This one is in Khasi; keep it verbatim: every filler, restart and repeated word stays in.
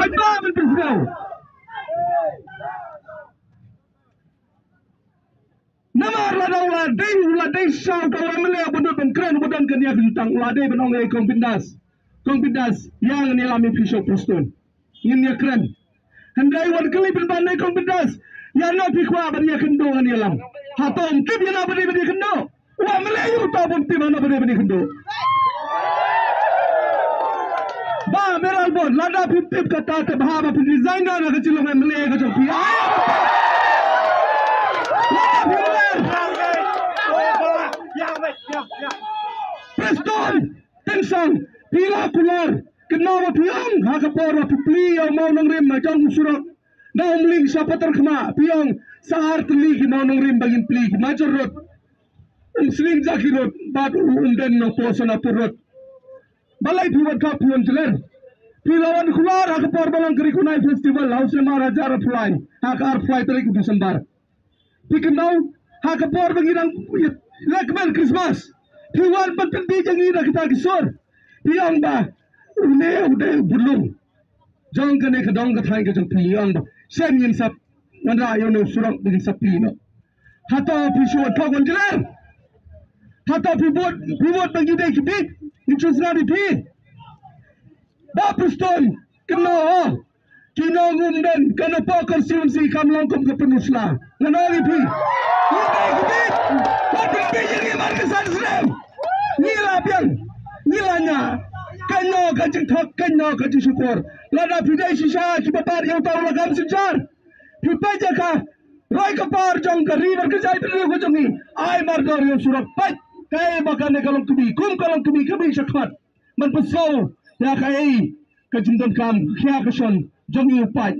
Ba ban pynsngew. Namar lada u la dei, u la dei sha uta u M L A ba don ban kren, ba don kane ka jutang, u la dei ban ong ïa i Kong Bindas. Kong Bindas, ïa ngin ïalam ïa phi sha u Prestone. Ngin ïakren. Hynrei wat kylli pynban na i Kong Bindas. Ïa no phi kwah ban ïakynduh ngan ïalam. Hato ym tip ïa no ba dei ban ïakynduh? Wat mlei ïa uta bym tip ïa no ba dei ban ïakynduh. Bah Mayralborn, lada phi tip kata te bha ba phi resign na ka jingim M L A ka jong phi. Lada phi mlei. Prestone, Tynsong, phi la kular. Kynmaw ba phi ong ha ka por ba phi plie ïa u mawnongrim ha jong u surok na Umling sha Patharkhmah, phi ong sa ar tylli ki mawnongrim ba ngin plie, ki Major Road, Umsning Jaki Road bad u Umden Nongpoh Sonapur Road. Balei phi wan khap, phi wan jler? Phi la wan kular ha ka por ba long ka Ri Khunai Festival ha u snem ar hajar arphew lai, ha ka arphew lai tarik u December. Phi kynmaw ha ka por ba ngi dang leh kmen Christmas, phi wan ban pynbieit ïa ngi da kita ki sur. Phi ong ba une u dei u budlung jong kane ka dong ka thaiñ ka jong phi. Phi ong ba shen ngin sa wanrah ïa une u surok ba ngin sa plie noh. Hato phi shu wan thok wan jler? Hato phi vote, phi vote ba ngi dei ki bieit, ngin shu sngap ïa phi? Bah Prestone, kynmaw, ki nong Umden, ka Nongpoh constituency kam long kum ka Pynursla. Ngan ong ïa phi, ngi dei ki bieit. Wat pynbieit ïa ngi man ka san snem. Ngi la biang, ngi la ñiah. Kynnoh ka jingthok, kynnoh ka jingshukor. Lada phi dei shisha kiba bat ïa uta u lagam synshar, phi peit ïa ka roi ka par jong ka ri bad ka jaitbynriew ka jong ngi. Ai mardor ïa u surok, peit kaei ba kane ka long kmie, kum ka long kmie, kmie shakhmat. Man pynsngew ïa kaei ka jingdonkam, ïa ka shon jong ngi u paid.